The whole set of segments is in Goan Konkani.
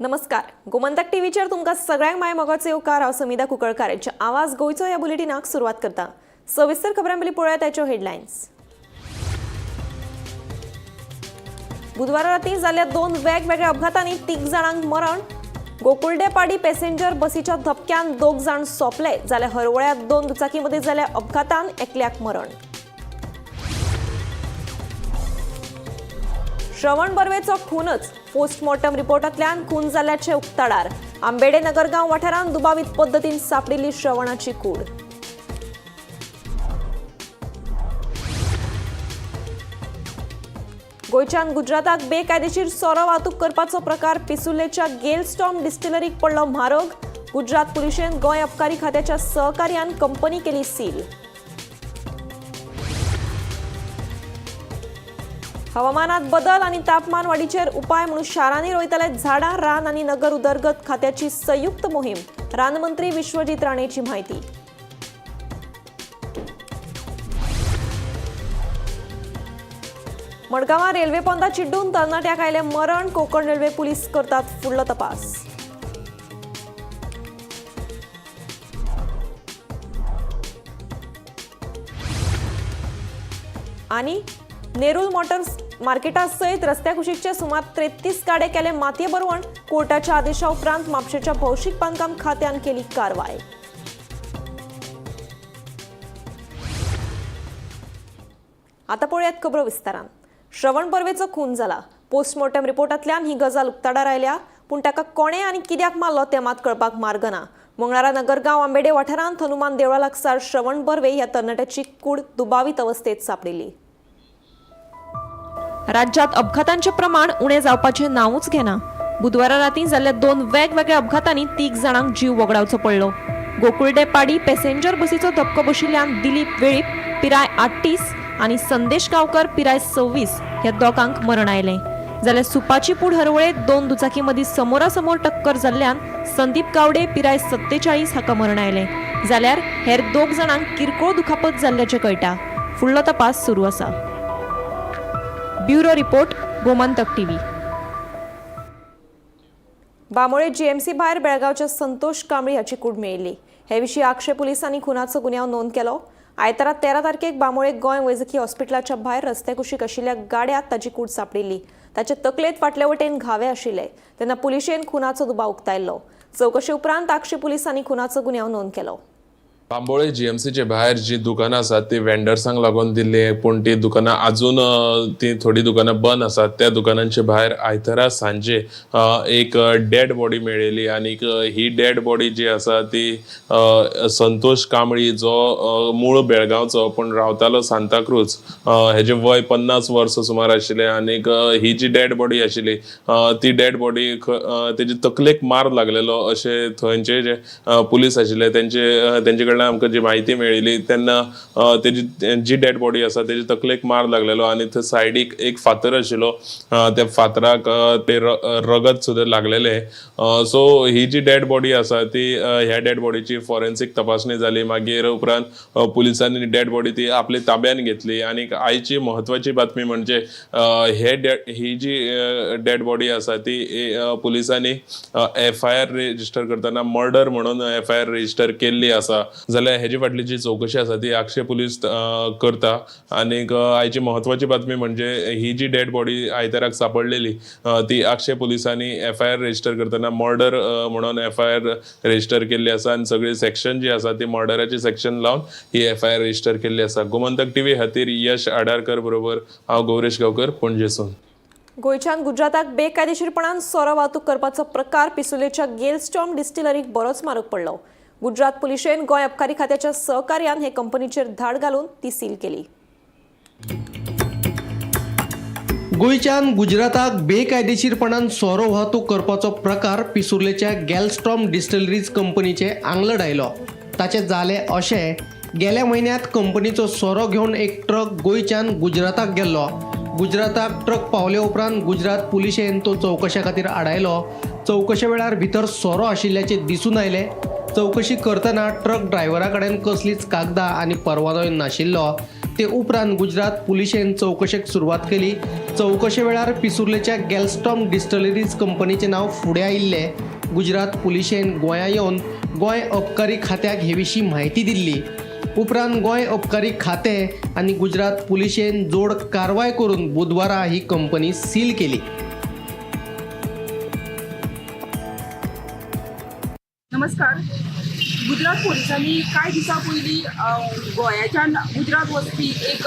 नमस्कार, गोमंतक टीव्हीचेर तुमकां सगळ्यांक माय मोगाचो येवकार. हांव समिधा कुंकळकार यांच्या आवाज गोंयचो ह्या बुलेटिनाक सुरवात करता. सविस्तर खबरां पयलीं पळोवया ताच्यो हेडलायन्स. बुधवारा राती जाल्ल्या दोन वेगवेगळ्या अपघातांनी तीग जाणांक मरण. गोकुळडेपाडी पॅसेंजर बसीच्या धपक्यान दोग जाण सोंपले, जाल्यार हरवळ्यात दोन दुचाकीमध्ये जाल्ल्या अपघातान एकल्याक मरण. श्रवण बर्वेचो खूनच, पोस्टमॉर्टम रिपोर्टांतल्यान खून जाल्ल्याचे उक्ताडार. आंबेडे नगरगांव वाठारांत दुबावीत पद्दतीन सापडिल्ली श्रवणाची कूड. गोंयच्यान गुजराताक बेकायदेशीर सोरो वाहतूक करपाचो प्रकार पिसुर्लेच्या गेलस्टॉर्म डिस्टिलरीक पडलो म्हारग. गुजरात पुलिशेन गोंय अबकारी खात्याच्या सहकार्यान कंपनी केली सील. हवामानात बदल आणि तापमान वाडीचेर उपाय म्हणून शारांनी रोयतले झाडां. रान आणि नगर उदरगत खात्याची संयुक्त मोहीम. रानमंत्री विश्वजीत राणेची माहिती. मडगांवां रेल्वे पोंदा चिड्डून तरणाट्याक आयलें मरण. कोकण रेल्वे पुलीस करतात फुडलो तपास. आनी नेरूल मोटर्स मार्केटा सयत रस्त्या कुशीकचे सुमार 33 गाडे केले मातये बरवण. कोर्टाच्या आदेशा उपरांत म्हापशेच्या भौशीक बांदकाम खात्यान केली कारवाय. आता पळोवयात खबरो विस्तारान. श्रवण बर्वेचो खून जाला. पोस्टमॉर्टम रिपोर्टांतल्यान ही गजाल उक्ताडार आयल्या, पूण ताका कोणे आनी कित्याक मारलो तें मात कळपाक मार्ग ना. मंगळारा नगरगांव आंबेडे वाठारांत हनुमान देवळा लागसार श्रवण बर्वे ह्या तरणाट्याची कूड दुबावीत अवस्थेत सापडिल्ली. राज्यात अपघातांचे प्रमाण उणें जावपाचें नांवूच घेना. बुधवारा राती जाल्ल्या दोन वेगवेगळ्या अपघातांनी तीग जाणांक जीव वगडावचो पडलो. गोकुळडेपाडी पॅसेंजर बसीचो धपको बशिल्ल्यान दिलीप वेळीप पिराय 38 आनी संदेश गांवकर पिराय 26 ह्या दोगांक मरण आयलें. जाल्यार सुपाची पूड हरवळे दोन दुचाकी मदीं समोरासमोर टक्कर जाल्ल्यान संदीप गावडे पिराय 47 हाका मरण आयलें. जाल्यार हेर दोग जाणांक किरकोळ दुखापत जाल्ल्याचें कळटा. फुडलो तपास सुरू आसा. Bureau report, Gomantak TV. Bamole GMC भायर बेळगांवच्या संतोष कांबळी हाची कूड मेळिल्ली. हे विशीं आक्षे पुलिसांनी खुनाचो गुन्यांव नोंद केलो. आयतारा 13 तारखेक बांबोळे गोंय वैजकी हॉस्पिटलाच्या भायर रस्त्या कुशीक आशिल्ल्या गाड्यांत ताची कूड सापडिल्ली. ताचे तकलेंत फाटले वटेन घावे आशिल्ले. तेन्ना पुलिशेन खुनाचो दुबाव उक्तायल्लो. चवकशे उपरांत आक्षे पुलिसांनी खुनाचो गुन्यांव नोंद केलो. बांबोळे जीएमसीचे भायर जी दुकानां आसात ती वेंडर्सांक लागून दिल्ली, पूण ती दुकानां अजून ती थोडी दुकानां बंद आसात. त्या दुकानांचे भायर आयतारा सांजे एक डेड बॉडी मेळिल्ली आनीक ही डेड बॉडी जी आसा ती संतोष कांबळी, जो मूळ बेळगांवचो पूण रावतालो सांताक्रूज, हेजें वय 50 वर्सां सुमार आशिल्लें. आनीक ही जी डेड बॉडी आशिल्ली ती डेड बॉडी तेजी तकलेक मार लागलेलो अशें थंयचे जे पुलीस आशिल्ले तेंचे कडल्यान आमकां जी म्हायती मेळिल्ली. तेन्ना तेजी जी डेड बॉडी आसा तेजी तकलेक मार लागलेलो आनी थंय सायडीक एक फातर आशिल्लो, त्या फातराक ते रगत सुद्दां लागलेलें. सो ही जी डेड बॉडी आसा ती ह्या डेड बॉडीची फॉरेन्सीक तपासणी जाली. मागीर उपरांत पुलिसांनी डेड बॉडी ती आपली ताब्यान घेतली. आनी आयची म्हत्वाची बातमी म्हणजे ही जी डेड बॉडी आसा ती पुलिसांनी एफआयआर रजिस्टर करतना मर्डर म्हणून एफआयआर रजिस्टर केल्ली आसा. जाल्यार हेजे फाटली जी चवकशी आसा ती आक्षे पुलीस करता. आनीक आयची म्हत्वाची बातमी म्हणजे ही जी डेड बॉडी आयताराक सापडलेली ती आक्षे पुलिसांनी एफआयआर रजिस्टर करतना मर्डर म्हणून एफआयआर रजिस्टर केल्ली आसा आनी सगळी सेक्शन जी आसा ती मर्डराची सेक्शन लावन ही एफआयआर रजिस्टर केल्ली आसा. गोमंतक टीव्ही खातीर यश आडारकर बरोबर हांव गौरेश गांवकर, पणजेसून. गोंयच्यान गुजराताक बेकायदेशीरपणान सोरो वाहतूक करपाचो प्रकार पिसुर्लेच्या गेलस्टॉर्म डिस्टिलरीक बरोच म्हारग पडलो. गुजरात पुलिशेन गोंय अबकारी खात्याच्या सहकार्यान हे कंपनीचेर धाड घालून ती सील केली. गोंयच्यान गुजराताक बेकायदेशीरपणान सोरो वाहतूक करपाचो प्रकार पिसुर्लेच्या गेलस्टॉर्म डिस्टिलरीज कंपनीचे आंगलट आयलो. ताचें जालें अशें, गेल्या म्हयन्यांत कंपनीचो सोरो घेवन एक ट्रक गोंयच्यान गुजराताक गेल्लो. गुजराताक ट्रक पावले उपरांत गुजरात पुलिशेन तो चवकशे खातीर आडायलो. चवकशे वेळार भितर सोरो आशिल्ल्याचें दिसून आयलें. चवकशी करतना ट्रक ड्रायव्हरा कडेन कसलीच कागदां आनी परवानोय नाशिल्लो. ते उपरांत गुजरात पुलिशेन चवकशेक सुरवात केली. चवकशे वेळार पिसुर्लेच्या गॅलस्टॉम डिस्टलरीज कंपनीचें नांव फुडें आयिल्लें. गुजरात पुलिशेन गोंया येवन गोंय अबकारी खात्याक हे विशीं म्हायती दिल्ली. उपरांत गोंय अबकारी खातें आनी गुजरात पुलिशेन जोड कारवाय करून बुधवारा ही कंपनी सील केली. नमस्कार. गुजरात पोलिसांनी कांय दिसां पयलीं गोंयाच्यान गुजरात वचपी एक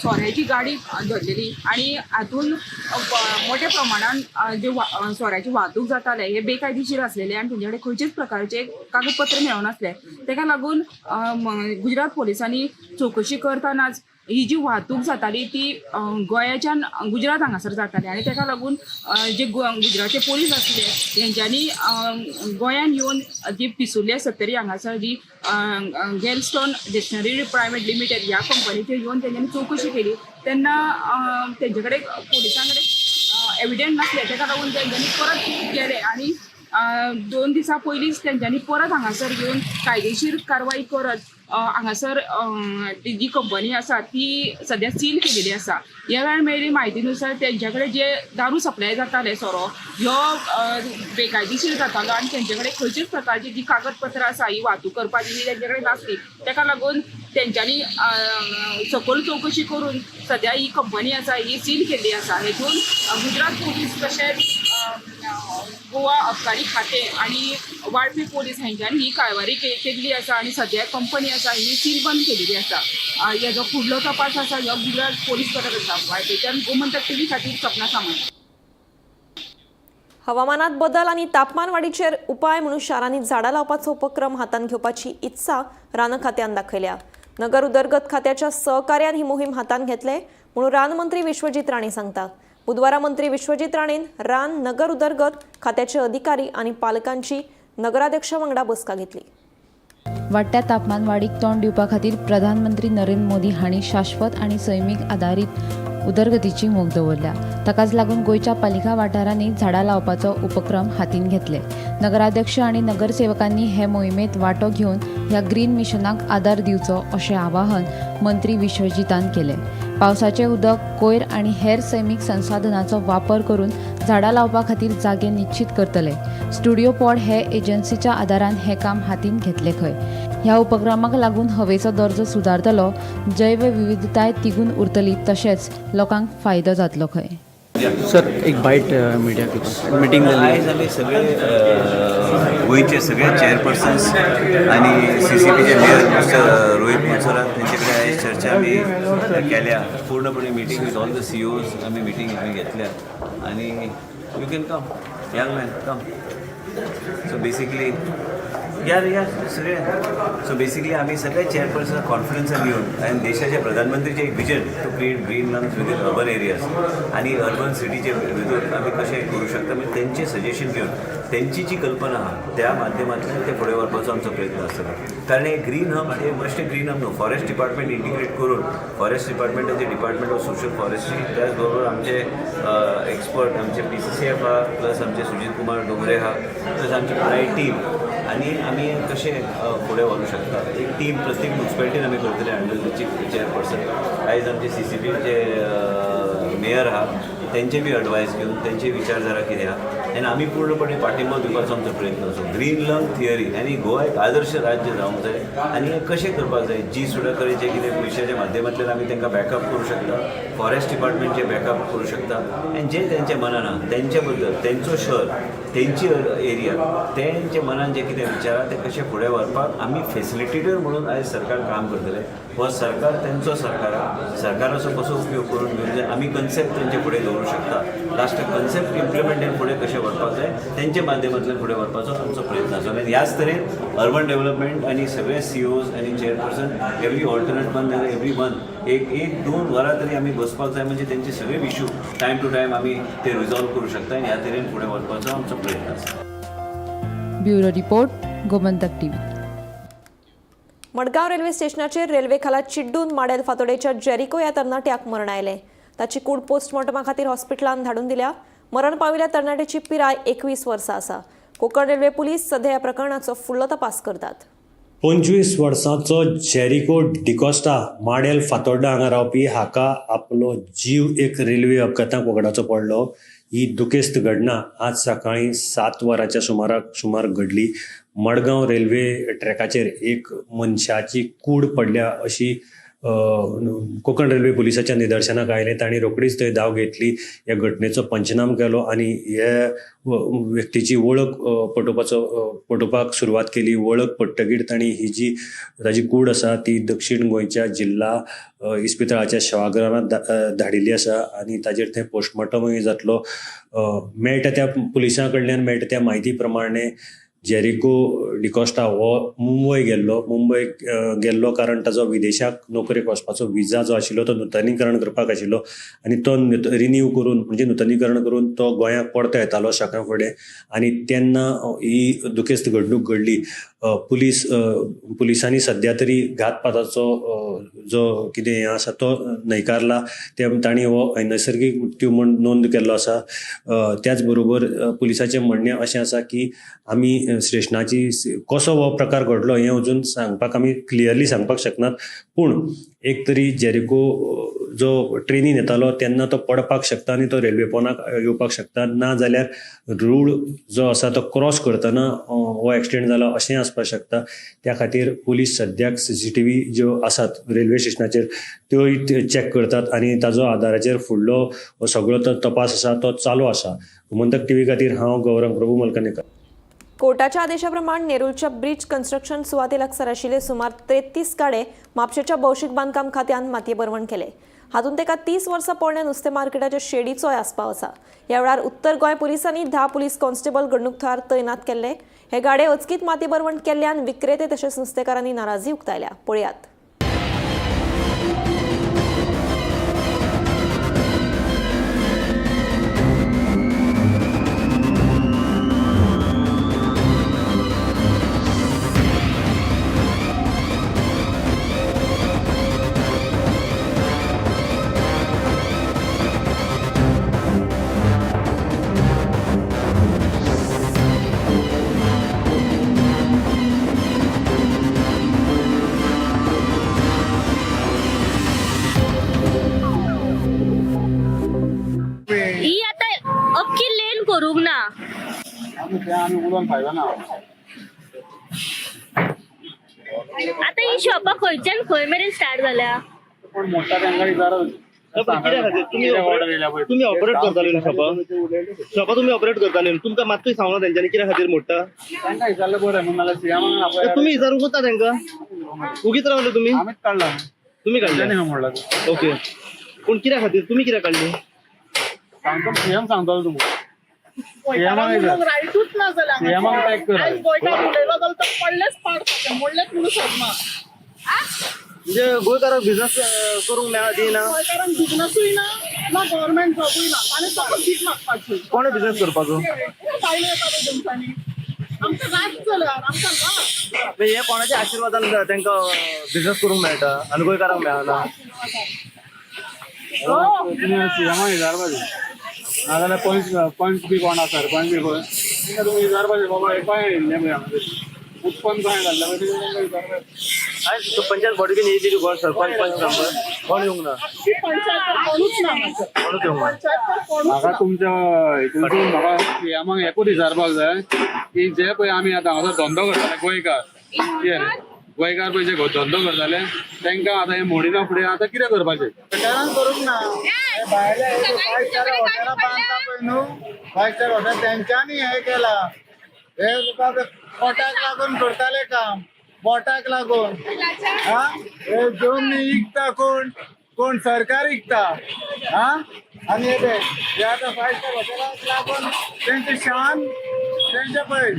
सोऱ्याची गाडी धरलेली आनी हातून मोठ्या प्रमाणान जे सोऱ्याची वाहतूक जाताले हे बेकायदेशीर आसलेले आनी तेंचे कडेन खंयचेच प्रकारचे कागदपत्र मेळनासले. तेका लागून गुजरात पोलिसांनी चवकशी करतनाच ही जी वाहतूक जाताली ती गोंयाच्यान गुजरात हांगासर जाताली आनी तेका लागून जे गुजरातचे पोलीस आसले तेंच्यांनी गोंयान येवन जी पिसुर्ले सत्तरी हांगासर जी गॅलस्टोन डिस्टनरी प्रायवेट लिमिटेड ह्या कंपनीचेर येवन तेंच्यांनी चवकशी केली तेन्ना तेंचे कडेन पोलिसां कडेन एविडंट नासले. तेका लागून तेंच्यांनी परत गेले आनी 2 दिसां पयलींच तेंच्यांनी परत हांगासर येवन कायदेशीर कारवाय करत हांगासर ती जी कंपनी आसा ती सद्या सील केलेली आसा. ह्या वेळार मेळिल्ली म्हायती नुसार तेंच्या कडेन जे दारू सप्लाय जाताले सोरो ह्यो बेकायदेशीर जातालो आनी तेंचे कडेन खंयचेच प्रकारची जी कागदपत्रां आसा ही वाहतूक करपाची ही तेंचे कडेन नासली. तेका लागून तेंच्यांनी सखोल चवकशी करून सद्या ही कंपनी आसा ही सील केल्ली आसा. हेतून गुजरात पोलीस तशेंच गोवा अबकारी खातें आनी वाळपी पोलीस हेंच्यांनी ही कारवाय केल्ली आसा आनी सद्या कंपनी आसा ही सील बंद केलेली आसा. हेजो फुडलो तपास आसा हो गुजरात पोलीस करत आसा. वाळपेच्यान गोमंतक टीव्ही खातीर सपना सामंत. हवामानात बदल आनी तापमान वाडीचेर उपाय म्हणून शारांनी झाडां लावपाचो उपक्रम हातांत घेवपाची इत्सा रान खात्यान दाखयल्या. नगर उदरगत खात्याच्या सहकार्यान ही मोहीम हातांत घेतले म्हणून रान मंत्री विश्वजीत राणे सांगतात. बुधवारा मंत्री विश्वजीत राणेन रान नगर उदरगत खात्याचे अधिकारी आनी पालकांची नगराध्यक्षा वांगडा बसका घेतली. वाडट्या तापमान वाडीक तोंड दिवपा खातीर प्रधानमंत्री नरेंद्र मोदी हांणी शाश्वत आनी सैमीक आदारीत उदरगतीची मोख दवरल्या. ताकाच लागून गोंयच्या पालिका वाठारांनी झाडां लावपाचो उपक्रम हातीन घेतले. नगराध्यक्ष आनी नगरसेवकांनी हे मोहिमेंत वांटो घेवन ह्या ग्रीन मिशनाक आदार दिवचो अशें आवाहन मंत्री विश्वजीतान केलें. पावसाचें उदक, कोयर आनी हेर सैमीक संसाधनाचो वापर करून झाडां लावपा खातीर जागे निश्चीत करतले. स्टुडिओ पॉड हे एजन्सीच्या आदारान हें काम हातीन घेतले खंय. ह्या उपक्रमाक लागून हवेचो दर्जो सुदारतलो, जैव विविधताय तिगून उरतली, तशेंच लोकांक फायदो जातलो खंय. सर, एक बाईट मीडिया के पास मीटिंग झाली. आयज आमी सगळे गोंयचे सगळे चेअरपर्सन्स आनी सीसीपीचे मेयर मिस्टर रोहीत मोन्सेरात तेंचे कडेन आयज चर्चा आमी केल्या. पूर्णपणे meeting with all the CEOs आमी मिटींग आमी घेतल्या आनी you can come, young man, come. So basically या या सगळे, सो बेसिकली आमी सगळे चेअरपर्सन कॉन्फरन्सान येवन आनी देशाच्या प्रधानमंत्रीचें एक vision to create green lungs within urban areas आनी अर्बन सिटीचे भितर आमी कशें करूं शकता, म्हणजे तेंचें सजेशन घेवन तेंची जी कल्पना आहा त्या माध्यमांतल्यान ते फुडें व्हरपाचो आमचो प्रयत्न आसतलो. कारण हे ग्रीन हब हे बेश्टे ग्रीन हब न्हू, फॉरेस्ट डिपार्टमेंट इंटिग्रेट करून फॉरेस्ट डिपार्टमेंटाचे डिपार्टमेंट ऑफ सोशल फॉरेस्ट्री, त्याच बरोबर आमचे एक्सपर्ट आमचे पीसीसीएफ आहा, प्लस आमचे सुजीत कुमार डोंगरे आहा, प्लस आमची पुराय टीम आनी आमी कशें फुडें व्हरूंक शकता. एक टीम प्रत्येक मुन्सिपालिटीन आमी करतले अंडर the chief chairperson. आयज आमचे सीसीपीचे मेयर आहा, तेंचे बी एडवायस घेवन तेंचे विचारधारा कितें आहा आनी आमी पूर्णपणे पाठिंबो दिवपाचो आमचो प्रयत्न आसा. ग्रीन लंग थियरी आनी गोवा एक आदर्श राज्य जावंक जाय आनी हें कशें करपाक जाय, जी सुद्दां कडेन कितें पयशाच्या माध्यमांतल्यान आमी तांकां बॅकअप करूं शकता, फॉरेस्ट डिपार्टमेंटचे बॅकअप करूं शकता आनी जे तेंच्या मनान आहा तेंचे बद्दल, तेंचो शहर, तेंची एरिया, तेंच्या मनान जे कितें विचार आहा ते कशें फुडें व्हरपाक आमी फेसिलिटेटर म्हणून आयज सरकार काम करतले. हो सरकार तेंचो सरकार आहा, सरकाराचो कसो उपयोग करून घेवन जाय, आमी कन्सेप्ट तेंचे फुडें दवरूंक शकता. लास्टाक कन्सेप्ट इम्प्लिमेंट फुडें कशें व्हरपाक जाय तेंच्या माध्यमांतल्यान फुडें व्हरपाचो आमचो प्रयत्न आसा. आनी ह्याच तरेन अर्बन डेव्हलपमेंट आनी सगळे सीईओज आनी chairperson every alternate month, every month एक एक 2 वरां तरी आमी बसपाक जाय, म्हणजे तेंचे सगळे इशू टायम टू टायम आमी ते रिजॉल्व करूं शकता आनी ह्या तरेन फुडें व्हरपाचो आमचो प्रयत्न आसा. Bureau report, Gomantak TV. Madgaon railway स्टेशनाचेर रेल्वे खाला चिड्डून माडेल फातोडेच्या जेरिको ह्या तरणाट्याक मरण आयलें. ताची कूड पोस्टमॉर्टमा खातीर हॉस्पिटलांत धाडून दिल्या. मरण पाविल्ल्या तरणाट्याची पिराय 21 वर्सां आसा. कोकण रेल्वे पुलीस सध्या ह्या प्रकरणाचो फुडलो तपास करतात. 25 वर्सांचो जेरिको डिकॉस्टा माडेल फातोर्डा हांगा रावपी हाका आपलो जीव एक रेल्वे अपघाताक वगडावचो पडलो. ही दुखेस्त घटना आज सकाळी 7 वरांच्या सुमार घडली. मडगांव रेल्वे ट्रॅकाचेर एक मनशाची कूड पडल्या अशी कोकण रेल्वे पुलिसाच्या निदर्शनाक आयलें. तांणी रोखडीच थंय धांव घेतली, ह्या घटनेचो पंचनाम केलो आनी हे व्यक्तीची वळख पटोवपाक सुरवात केली. वळख पडटकीर तांणी ही जी ताजी कूड आसा ती दक्षिण गोंयच्या जिल्हा इस्पितळाच्या शवागृहांत धाडिल्ली आसा आनी ताजेर थंय पोस्टमॉर्टमूय जातलो. मेळटा त्या पुलिसां कडल्यान मेळटा त्या म्हायती प्रमाणे जेरिको डिकॉस्टा हो मुंबय गेल्लो. मुंबय गेल्लो कारण ताजो विदेशाक नोकरेक वचपाचो विजा जो आशिल्लो तो नुतनीकरण करपाक आशिल्लो आनी तो रिन्यू करून म्हणजे नुतनीकरण करून तो गोंयाक परतो येतालो सकाळ फुडें आनी तेन्ना ही दुखेस्त घडणूक घडली. पुलिसांनी सद्या तरी घातपाताचो जो कितें हें आसा तो न्हयकारला. ते तांणी हो नैसर्गीक मृत्यू म्हूण नोंद केल्लो आसा. त्याच बरोबर पुलिसाचें म्हणणें अशें आसा की आमी स्टेशनाची कसो हो प्रकार घडलो हें अजून सांगपाक आमी क्लियरली सांगपाक शकनात, पूण एक तरी जेरिको जो ट्रेनीन येतालो तेन्ना तो पडपाक शकता आनी तो रेल्वे पोनाक येवपाक शकता, ना जाल्यार रूळ जो आसा तो क्रॉस करतना हो एक्सिडेंट जाला अशें आसपाक शकता. त्या खातीर पुलीस सद्याक CCTV ज्यो आसात रेल्वे स्टेशनाचेर त्योय चॅक करतात आनी ताजो आदाराचेर फुडलो हो सगळो तो तपास आसा तो चालू आसा. गोमंतक TV खातीर हांव गौरंग प्रभू मलकनेकर. कोर्टाच्या आदेशाप्रमाण नेरूलच्या ब्रिज कन्स्ट्रक्शन सुवाते लागसार आशिल्ले सुमार 33 गाडे म्हापशेच्या भौशीक बांदकाम खात्यान मातये भरवण केले. हातूंत ताका 30 वर्सां पोरण्या नुस्तें मार्केटाच्या शेडीचोय आस्पाव आसा. ह्या वेळार उत्तर गोंय पुलिसांनी 10 पुलीस कॉन्स्टेबल घडणूक थळार तैनात केल्ले. हे गाडे अचकीत मातये भरवण केल्ल्यान विक्रेते तशेंच नुस्तेकारांनी नाराजी उक्तायल्या. पळयात. ही आता अख्खी लेन करूंक ना. आता ही शॉपां खंयच्यान खंय मेरेन स्टार्ट जाल्या. तुम्ही ऑपरेट करताले न्हू शॉपां? शॉपां तुमी ऑपरेट करताले न्हू, तुमकां मात्तूय सांगना तेंच्यांनी कित्या खातीर मोडटा? तुमी विचारूंक ना तेंकां, उगीच रावले तुमी. तुमी काडले? ओके, पूण कित्या खातीर तुमी कित्याक काडली? रायटूच ना जाल्यार आयज गोंयकार उलयलो जाल्यार तो पडलेच पाड मोडलेच म्हणून सोदना. म्हणजे गोंयकारांक बिझनस करूंक मेळना दिना? गोंयकारांक बिझनसूय ना, ना गव्हर्मेंट जॉबूय ना, आनी फक्त भीक मागपाची. कोणे बिझनस करपाचो? भायले येता पळय तेमच्यांनी. आमकां रात जाल्यार आमकां रात. हे कोणाच्या आशिर्वादान तांकां बिझनस करूंक मेळटा आनी गोंयकारांक मेळना? नाजाल्यार पंच बी कोण आसा, सरपंच बी कोण, तांकां तुमी विचारपाचें बाबा हें खंय हाडिल्लें पळय हांगा उत्पन्न खंय घाल्लें पळय तें तांकां विचारपाचें. आयज पंचायत बॉडी बीन येयली कोण सरपंच पंच नंबर कोण येवंक ना? पंचायत कोणूच ना. कोणूच येवंक ना. म्हाका तुमच्या हितून म्हाका सीएमाक एकूच विचारपाक जाय की जे पळय आमी आतां हांगासर धंदो करताले गोंयकार, कितें रे गोंयकार पळय जे धंदो करताले तांकां आतां हें मोडिना फुडें आतां कितें करपाचें? करूंक ना. भायले फायव स्टार हॉटेलां बांदता पळय न्हू, फायव स्टार हॉटेल तेंच्यांनी हें केलां. हे तुका पोटाक लागून करताले काम, पोटाक लागून. हा, हे जमनी इकता कोण, कोण सरकार इकता. हा, आनी हे हे आतां फायव स्टार हॉटेलाक लागून तेंचे शान, तेंचे पळय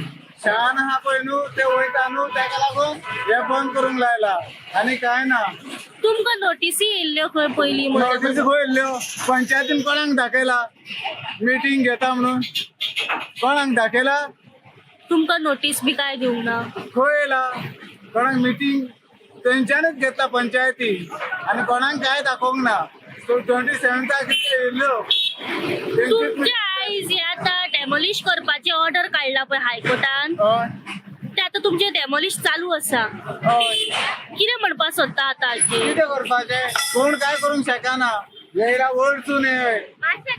शान आहा पळय न्हू, ते वयता न्हू, तेका लागून हे बंद करूंक लायला आनी कांय ना. तुमकां नोटीसी येयल्ल्यो खंय पयलीं? नोटीसी खंय येयल्ल्यो? पंचायतीन कोणाक दाखयला मिटींग घेता म्हणून? कोणाक दाखयला? तुमकां नोटीस बी काय दिवंक ना? खंय येयला? कोणाक मिटींग तेंच्यांनीच घेतला पंचायती आनी कोणाक कांय दाखोवंक ना. सो 27 कितें येयल्ल्यो. तुमचे आयज हे आतां डेमोलिश करपाची ऑर्डर काडला पळय हायकोर्टान, ते आतां तुमचें डेमोलिश चालू आसा, कितें म्हणपाक सोदता आतां हाचेर? कितें करपाचें, कोण काय करूंक शकना. येयला वळचून हेंचे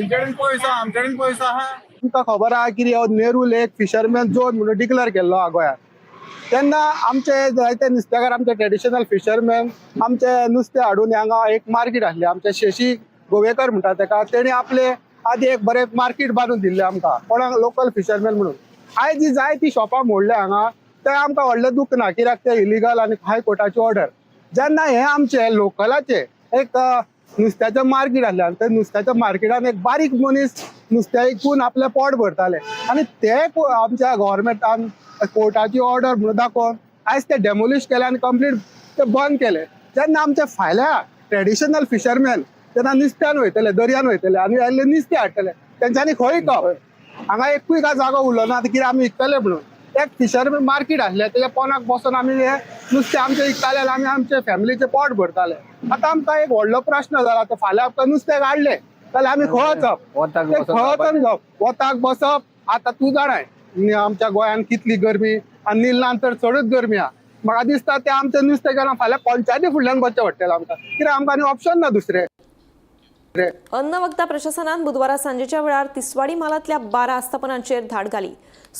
कडेन पयसो, आमचे कडेन पयसो आहा. तुमकां खबर आहा की हो नेरूल एक फिशरमॅन झोन म्हणून डिक्लेअर केल्लो आहा गोंयांत. तेन्ना आमचे जायते नुस्तेकार, आमचे ट्रेडिशनल फिशरमॅन आमचे नुस्तें हाडून हांगा एक मार्केट आसलें, आमचे शशी गोवेकर म्हणटा तेका, तेणी आपले आदी एक बरें मार्केट बांदून दिल्लें आमकां कोणाक लोकल फिशरमॅन म्हणून. आयज जी जाय ती शॉपां मोडल्या हांगा, तें आमकां व्हडलें दूख ना, कित्याक तें इलिगल आनी हायकोर्टाची ऑर्डर. जेन्ना हें आमचें लोकलाचें एक नुस्त्याचें मार्केट आसलें आनी ते नुस्त्याच्या मार्केटान एक बारीक मनीस नुस्तें विकून आपलें पोट भरताले आनी ते आमच्या गव्हर्मेंटान कोर्टाची ऑर्डर म्हणून दाखोवन आयज ते डेमोलिश केले आनी कंप्लीट ते बंद केले. जेन्ना आमचे फाल्यां ट्रेडिशनल फिशरमॅन जेन्ना नुस्त्यान वयतले, दर्यान वयतले आनी आयिल्ले नुस्तें हाडटले, तेंच्यांनी खंय विकप? हांगा एकूय काय जागो उरलो ना कितें आमी विकतले म्हणून. एक फिशरमॅन मार्केट आसलें, तेज्या पोनाक बसून आमी हे नुस्तें आमचें विकताले आनी आमी आमचे फॅमिलीचें पोट भरताले. आतां आमकां एक व्हडलो प्रश्न जाला, तो फाल्यां आमकां नुस्तें काडलें जाल्यार आमी खंय वचप? खंय वचून घेवप? वताक बसप? आतां तूं जाणाय आमच्या गोंयांत कितली गरमी आनी निल्लान तर चडूच गरमी आहा. म्हाका दिसता तें आमचें नुस्तें गेलां फाल्यां पंचायती फुडल्यान बसचें पडटलें आमकां, कित्याक आमकां आनी ऑप्शन ना दुसरें. अन्न वखदां प्रशासनान बुधवारा सांजेच्या वेळार तिसवाडी म्हालांतल्या 12 आस्थापनांचेर धाड घाली.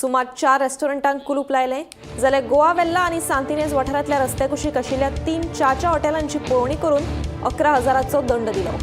सुमार 4 रेस्टॉरंटांक कुलूप लायलें, जाल्यार गोवा वेल्ला आनी सांतिनेज वाठारांतल्या रस्त्या कुशीक आशिल्ल्या 3 च्याच्या हॉटेलांची पळोवणी करून 11,000चो दंड दिलो.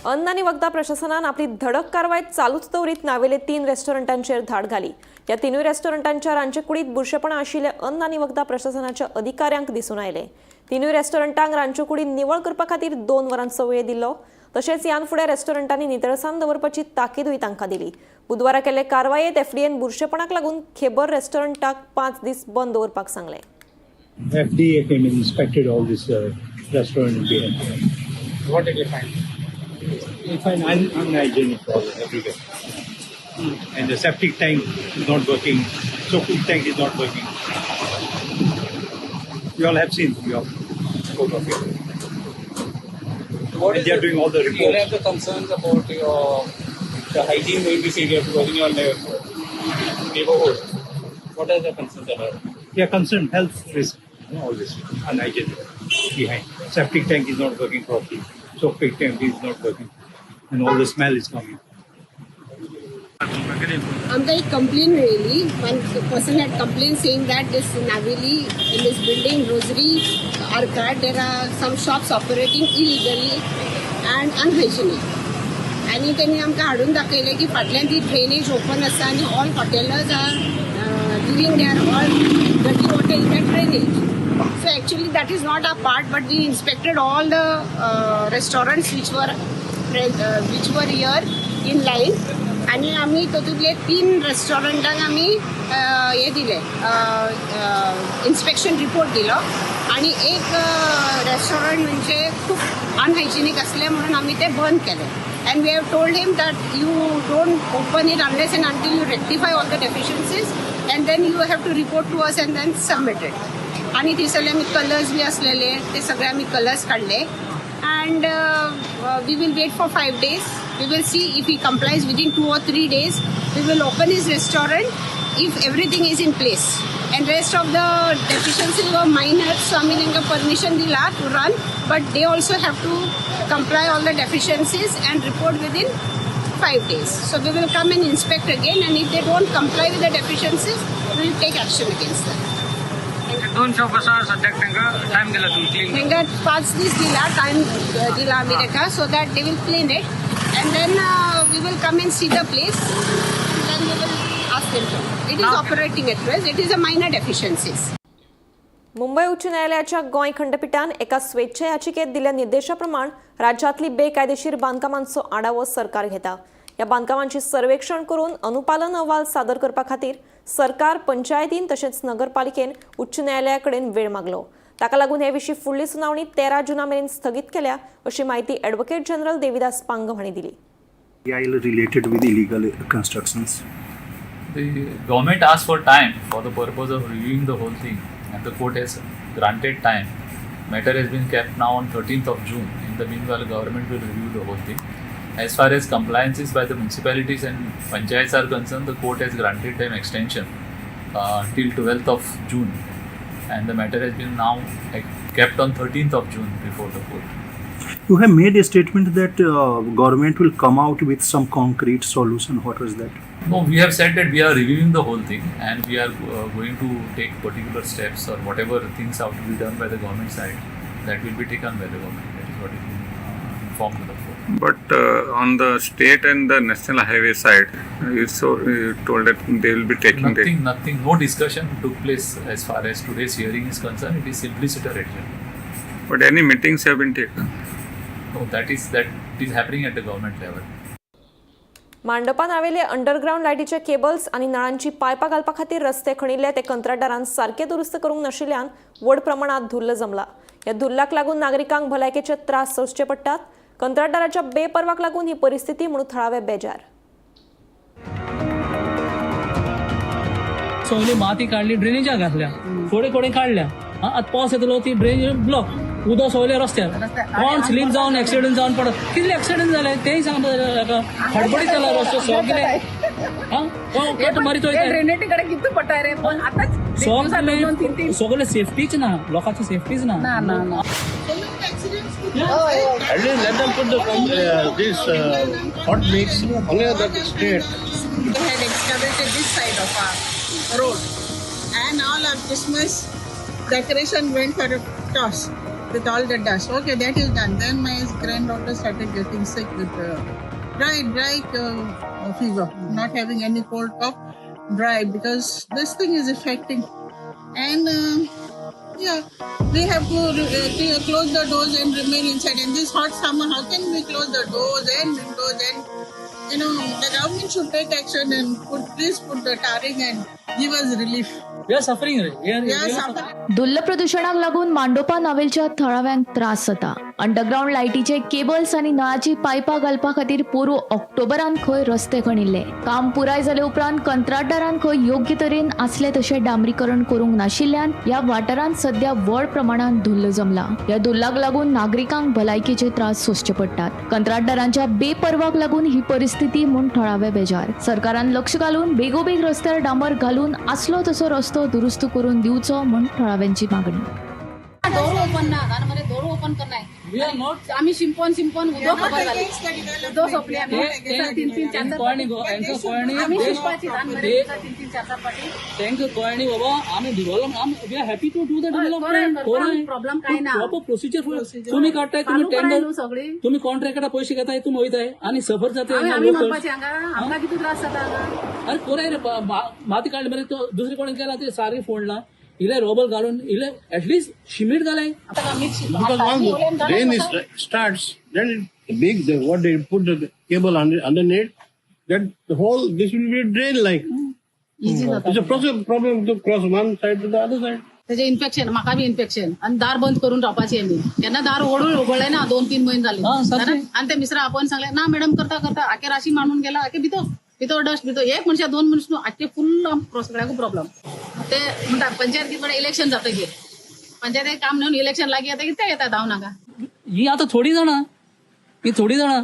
अन्न आनी वखदां प्रशासनान आपली धडक कारवाय चालूच दवरीत नावेले 3 रेस्टॉरंटांचेर धाड घाली. ह्या 3 रेस्टॉरंटांच्या रांदचेकुडींत बुरशेपणां आशिल्ले अन्न आनी वखदां प्रशासनाच्या अधिकाऱ्यांक दिसून आयले. 3 रेस्टॉरंटांक रांदचेकुडी निवळ करपा खातीर 2 वरांचो वेळ दिल्लो. तशेंच ह्यान फुडें रेस्टॉरंटांनी नितळसाण दवरपाची ताकीदूय तांकां दिली. बुधवारा केल्ले कारवायेंत एफडीएन बुरशेपणाक लागून खेबर रेस्टॉरंटाक 5 दीस बंद दवरपाक सांगलें. FDA came and inspected all this restaurant in Bihar. What did you find? You find unhygienic everywhere. And the septic tank is not working, soaking tank is not working. You all have seen your photo of it. What and they are doing all the reports. You have the concerns about the hygiene in this area because in your neighborhood. What are the concerns about? They are concerned health risk, you know, all this unhygienic behind. Septic tank is not working properly. Soaking tank is not working. And all the smell is coming. आमकां एक कंप्लेन मेळिल्ली. One person had complain saying that this Naveli in this building Rosary Arcade there are some shops operating illegally and unhygienic. आनी तेणी आमकां हाडून दाखयलें की फाटल्यान ती ड्रेनेज ओपन आसा आनी all hotellers are giving their all dirty water in that drainage. So actually that is not our part, but we inspected all the restaurants which were here in line. आनी आमी तातूंतले 3 रेस्टॉरंटांक आमी हे दिले, इन्स्पेक्शन रिपोर्ट दिलो. आनी एक रेस्टॉरंट म्हणजे खूब अनहायजिनीक आसलें म्हणून आमी ते बंद केलें. And we have told him that you don't open it unless and until you rectify all the deficiencies and then you have to report to us and then submit it. आनी थंयसरले आमी कलर्स बी आसलेले ते सगळे आमी कलर्स काडले. And we will wait for 5 days. We will see if he complies within 2 or 3 days. We will open his restaurant if everything is in place. And rest of the deficiencies were minor, so आमी तांकां permission दिला to run, but they also have to comply all the deficiencies and report within 5 days. So we will come and inspect again, and if they don't comply with the deficiencies, we will take action against them. दोन शॉप आसा सद्याक तांकां टायम दिला तुमी क्लीन? तांकां 5 दीस दिला, टायम दिला आमी ताका, so that they will clean it. And then we will come and see the place and then we will ask them to. It is operating at present. It is a minor deficiencies. Mumbai उच्च न्यायालयाच्या गोंय खंडपीठान एका स्वेच्छा याचिकेत दिल्ल्या निर्देशा प्रमाण राज्यांतली बेकायदेशीर बांदकामांचो आढावो सरकार घेता. ह्या बांदकामांची सर्वेक्षण करून अनुपालन अहवाल सादर करपा खातीर सरकार पंचायतीन तशेंच नगरपालिकेन उच्च न्यायालया कडेन वेळ मागलो. ताका लागून हे विशीं फुडली सुनावणी 13 जुना मेरेन स्थगीत केल्या अशी माहिती ॲडव्होकेट जनरल देविदास पांगम हांणी दिली. related with illegal constructions. The government asked for time for the purpose of reviewing the whole thing, and the court has granted time. Matter has been kept now on 13th of June. In the meanwhile, government will review the whole thing. As far as compliances by the municipalities and panchayats are concerned, the court has granted them extension till 12th of June, and the matter has been now kept on 13th of June before the court. You have made a statement that government will come out with some concrete solution. What was that? No, we have said that we are reviewing the whole thing and we are going to take particular steps or whatever things have to be done by the government side, that will be taken by the government. That is what is been informed to the court. But on the state and the national highway side, you so you told that they will be taking the Nothing, nothing, no discussion took place as far as today's hearing is concerned. It is simpliciter adjourned. But any meetings have been taken? No, that is happening at the government level. मांडपान आवेले अंडरग्रावंड लायटीचे केबल्स आनी नळांची पायपां घालपा खातीर रस्ते खणिल्ले ते कंत्राटदारान सारके दुरुस्त करूंक नाशिल्ल्यान व्हड प्रमाणात धुल्ल जमला. ह्या धुल्लाक लागून नागरिकांक भलायकेचे त्रास सोंसचे पडटात. कंत्राटदाराच्या बेपर्वाक लागून ही परिस्थिती म्हणून थळावे बेजार. सगळी माती काडली, ड्रेनेजा घातल्या, थोडे थोडे काडल्या. आतां पावस येतलो, ती ड्रेनेज ब्लॉक, उदक सगळें रस्त्यार, कोण स्लीप जावन एक्सिडंट जावन पडत. कितले एक्सिडंट जाले तेय सांगता हेका. खडबडीत जाला रस्तो सगळे. कोण कट मारीत वयता. ड्रेनेजी कडेन कितू पडटा रे, पण आतांच सगळे सगळे सेफ्टीच ना, लोकांची सेफ्टीच ना. ना ना ना. At least let them put the this hot mix only on that street. They had excavated this side of our road and all our Christmas decoration went for a toss with all the dust. Okay, that is done. Then my granddaughter started getting sick with dry fever, not having any cold, cough, dry, because this thing is affecting. And yeah, we have to close the doors and remain inside. In this hot summer, how can we close the doors and windows? And the government should take action and please put the tarring and give us relief. We are suffering रे. We are, We are we are suffering. धुल्ल प्रदुशणाक लागून मांडोपा नावेलच्या थळाव्यांक त्रास जाता. अंडरग्रावंड लायटीचे केबल्स आनी नळाची पायपां घालपा खातीर पोरूं ऑक्टोबरान खंय रस्ते खणिल्ले. काम पुराय जाले उपरांत कंत्राटदारान खंय योग्य तरेन आसले तशें डांबरीकरण करूंक नाशिल्ल्यान ह्या वाठारांत सध्या व्हड प्रमाणात धुल्ल जमला. ह्या धुल्लाक लागून नागरिकांक भलायकेचे त्रास सोंसचे पडटात. कंत्राटदारांच्या बेपर्वाक लागून ही परिस्थिती म्हूण थळावे बेजार. सरकारान लक्ष घालून बेगोबेग रस्त्यार डांबर घालून आसलो तसो रस्तो दुरुस्त करून दिवचो म्हूण थळाव्यांची मागणी. डोर ओपन ना कारण मध्ये डोर ओपन करणार. We are not आम्ही शिंपण शिंपण उदक खबर झाली, उदक सोंपले. आम्ही तीन तीन चार चार कोणी हेंचो कोणी आम्ही शिंपपाची तीन तीन चार चार पाटी. तांकां कळणी बाबा, आमी develop, we are happy to do the development. Problem काय ना. प्रॉपर प्रोसिजर तुम्ही काडटाय, तुम्ही टेंडर सगळी तुम्ही कॉन्ट्रॅक्टा पयशे घेताय, तुम्ही वयताय आनी सफर जाता. आमी म्हणपाचे हांगा आमकां कितू त्रास जाता हांगा. अरे कोराय रे, माती काडली मरे, तो दुसरे कोणी केला ते सारकें फोडला, इले रोबल घालून इले एटलिस्ट शिमीट घालाय. Because once the rain starts, then it, big the, what they put the cable underneath, that the whole this will be drain like. Easy जाता. It's a process problem to cross one side to the other side. तेजे इन्फेक्शन, म्हाका बी इन्फेक्शन आनी दार बंद करून रावपाची. आमी केन्ना दार ओडून उगडले ना, 2-3 म्हयने जाले. आनी ते मिश्रा आपण सांगले ना मॅडम, करता करता आखे राशी मांडून गेला. आखे भितर भितर डस्ट भितर, एक मनशा दोन मनीस न्हू, आखे फुल्ल सगळ्याकूय प्रॉब्लम. ते म्हणटा पंचायत कितें इलेक्शन जातकीर, पंचायतीक काम न्हू, इलेक्शन लागीं येता, ते येता धांवन हांगा. ही आतां थोडी जाणां, ही थोडी जाणां,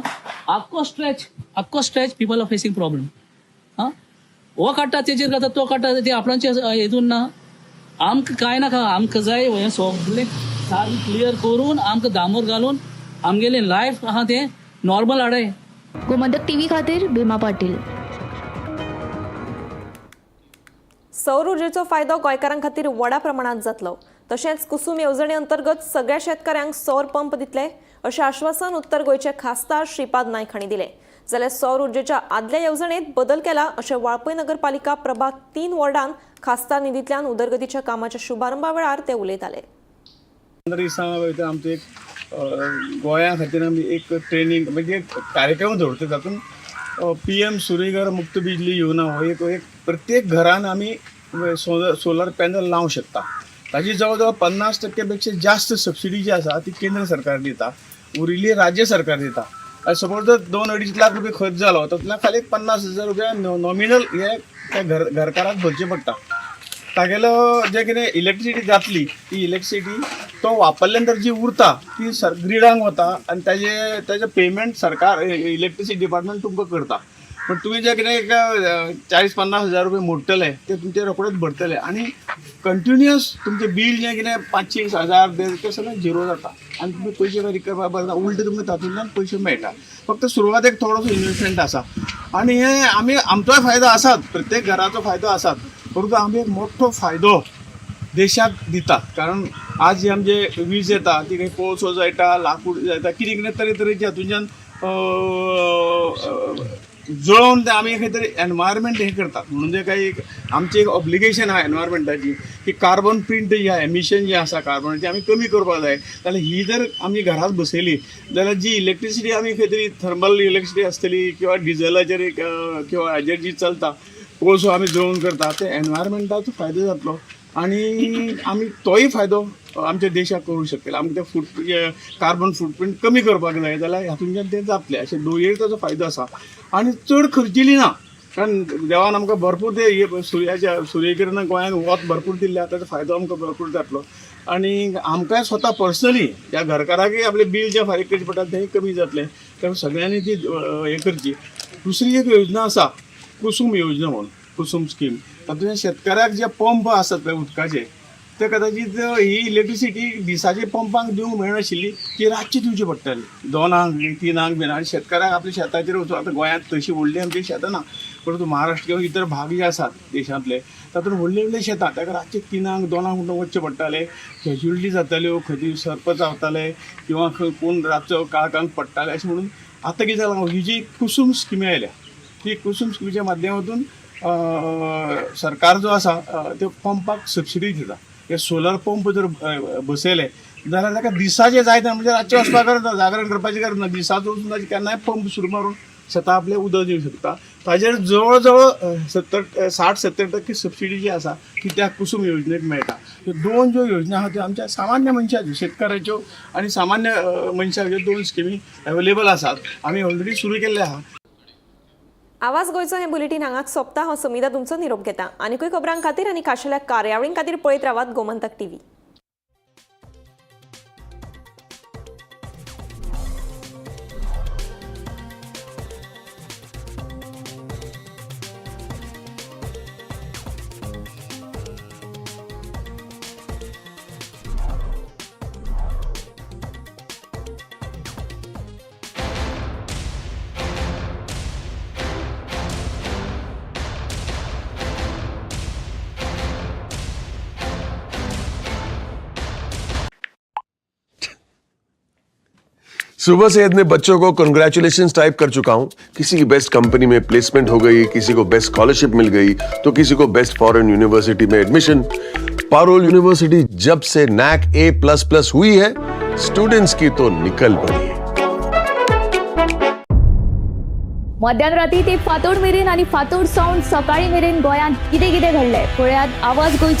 आख्खो स्ट्रेच, आख्खो stretch people are facing problem. हा हो काडटा तेजेर घालता, तो काडटा ते आपणाचे हेतून ना. आमकां कांय नाका, आमकां जाय हें सगळें सारकें क्लियर करून आमकां दामोर घालून आमगेलें लायफ आहा तें नॉर्मल हाडाय. गोमंतक टीव्ही खातीर भीमा पाटील. सौर ऊर्जेचो फायदो गोंयकारां खातीर व्हडा प्रमाणात जातलो. तशेंच कुसूम येवजणे अंतर्गत सगळ्या शेतकऱ्यांक सौर पंप दितले अशें आश्वासन उत्तर गोंयचे खासदार श्रीपाद नायक हांणी दिलें. जाल्यार सौर उर्जेच्या आदल्या येवजणेत बदल केला अशें वाळपय नगरपालिका प्रभाग 3 वॉर्डान खासदार निधींतल्यान उदरगतीच्या कामाच्या शुभारंभा वेळार ते उलयताले. 15 दिसां भितर आमचो एक गोंया खातीर आमी एक ट्रेनींग म्हणजे एक कार्यक्रम दवरता. तातूंत पीएम सूर्यघर मुक्त बिजली योजना हो एक एक प्रत्येक घरान आमी सोलर पॅनल लावंक शकता. ताजी जवळ जवळ 50% पेक्षा जास्त सबसिडी जी आसा ती केंद्र सरकार दिता, उरिल्ली राज्य सरकार दिता. आनी सपोज जर 2-2.5 लाख रुपये खर्च जालो तातूंतल्यान खाली एक 50,000 रुपया नॉमिनल हे त्या घरकाराक भरचे पडटा. तागेलो जे कितें इलेक्ट्रिसिटी जातली ती इलेक्ट्रिसिटी तो वापरल्या नंतर जी उरता ती ग्रिडांक वता आनी ताजें पेमेंट सरकार इलेक्ट्रिसिटी डिपार्टमेंट तुमकां करता. पण तुमी जे कितें एक 40-50 हजार रुपये मोडटले ते तुमचे रोखडेच भरतले आनी कंटिन्युअस तुमचें बील जें कितें 5-6 हजार तें सगळें झिरो जाता आनी तुमी पयशे फारीक करपाक पडना, उलटे तुमकां तातूंतल्यान पयशे मेळटा. फक्त सुरवातेक थोडोसो इन्वेस्टमेंट आसा आनी हें आमी आमचोय फायदो आसात, प्रत्येक घराचो फायदो आसात, परंतु आमी एक मोठो फायदो देशाक दितात. कारण आज जी आमचे वीज येता ती खंय कोळसो जळटा, लाकूड जळटा, कितें कितें तरेतरेचे हातूंच्यान जळोवन ते आमी खंय तरी एनवायरमेंट हें करतात. म्हणून जे काही एक आमचें एक ऑब्लिगेशन आहा एनवायरमेंटाची की कार्बन प्रिंट जी आहा, एमिशन जें आसा कार्बनाचें आमी कमी करपाक जाय. जाल्यार ही जर आमी घरांत बसयली जाल्यार जी इलेक्ट्रिसिटी आमी खंय तरी थर्मल इलेक्ट्रिसिटी आसतली किंवा डिजलाचेर किंवा हाजेर जी चलता कोळसो आमी जळोवन करता ते एनवायरमेंटाचो फायदो जातलो आनी आमी तोय फायदो आमच्या देशाक करूंक शकतले. आमकां ते कार्बन फुटप्रिंट कमी करपाक जाय जाल्यार हातूंतल्यान तें जातलें. अशें दोनूय ताचो फायदो आसा आनी चड खर्चिली ना, कारण देवान आमकां भरपूर ते सुर्याच्या सूर्यकिरणां गोंयांत वत भरपूर दिल्लें आसा, ताचो फायदो आमकां भरपूर जातलो आनी आमकांय स्वता पर्सनली ह्या घरकाराकय आपलें बील जें फारीक करचें पडटा तेंय कमी जातलें. त्या सगळ्यांनी ती हें करची. दुसरी एक योजना आसा कुसूम योजना म्हणून, कुसूम स्कीम. तातूंत शेतकाऱ्याक जे पंप आसात पळय उदकाचे ते कदाचित ही इलेक्ट्रिसिटी दिसाचे पंपांक दिवंक मेळनाशिल्ली, ती रातची दिवची पडटाली 2 3 बीन. आनी शेतकाऱ्याक आपल्या शेताचेर वचून, आतां गोंयांत तशी व्हडली आमची शेतां ना, परंतु महाराष्ट्र किंवा इतर भाग जे आसात देशांतले तातूंत व्हडली व्हडली शेतां, ताका रातचे 3 2 म्हणून वचचें पडटालें. कॅज्युलिटी जाताल्यो, खंय सर्प चावताले किंवा खंय कोण रातचो काळखांत पडटाले. अशें म्हणून आतां कितें जालां, ही जी कुसूम स्किमी आयल्या ती कुसूम स्किमीच्या माध्यमातून सरकार जो आसा त्यो पंपाक सबसिडी दिता. हे सोलर पंप जर बसयले जाल्यार ताका दिसाचे जाय ते म्हणजे रातचें वचपाक गरज ना, जागरण करपाची गरज ना, दिसाचो वचून ताजे केन्नाय पंप सुरू मारून शेतां आपलें उदक दिवंक शकता. ताजेर जवळ जवळ 60-70% सबसिडी जी आसा ती त्या कुसूम योजनेक मेळटा. ह्यो दोन ज्यो योजना आहा त्यो आमच्या सामान्य मनशाच्यो, शेतकाराच्यो आनी सामान्य मनशाच्यो दोन स्किमी अवेलेबल आसात, आमी ऑलरेडी सुरू केल्ले आहा. आवाज गोंयचो हें बुलेटीन हांगाच सोंपता. हांव समिता तुमचो निरोप घेता. आनीकूय खबरां खातीर आनी खाशेल्या कार्यावळीं खातीर पळयत रावात गोमंतक टीव्ही. सुबह से इतने बच्चों को कंग्रेचुलेशंस टाइप कर चुका हूं। किसी की बेस्ट कंपनी में प्लेसमेंट हो गई, किसी को बेस्ट स्कॉलरशिप मिल गई, तो किसी को बेस्ट फॉरेन यूनिवर्सिटी में एडमिशन। पारुल यूनिवर्सिटी जब से नैक A++ हुई है, स्टूडेंट्स की तो निकल पड़ी है। मध्यान राती ते फांतोड मेरेन आनी फांतोड सावन सकाळी मेरेन गोंयांत कितें कितें घडलें पळयात आवाज गोंयचो।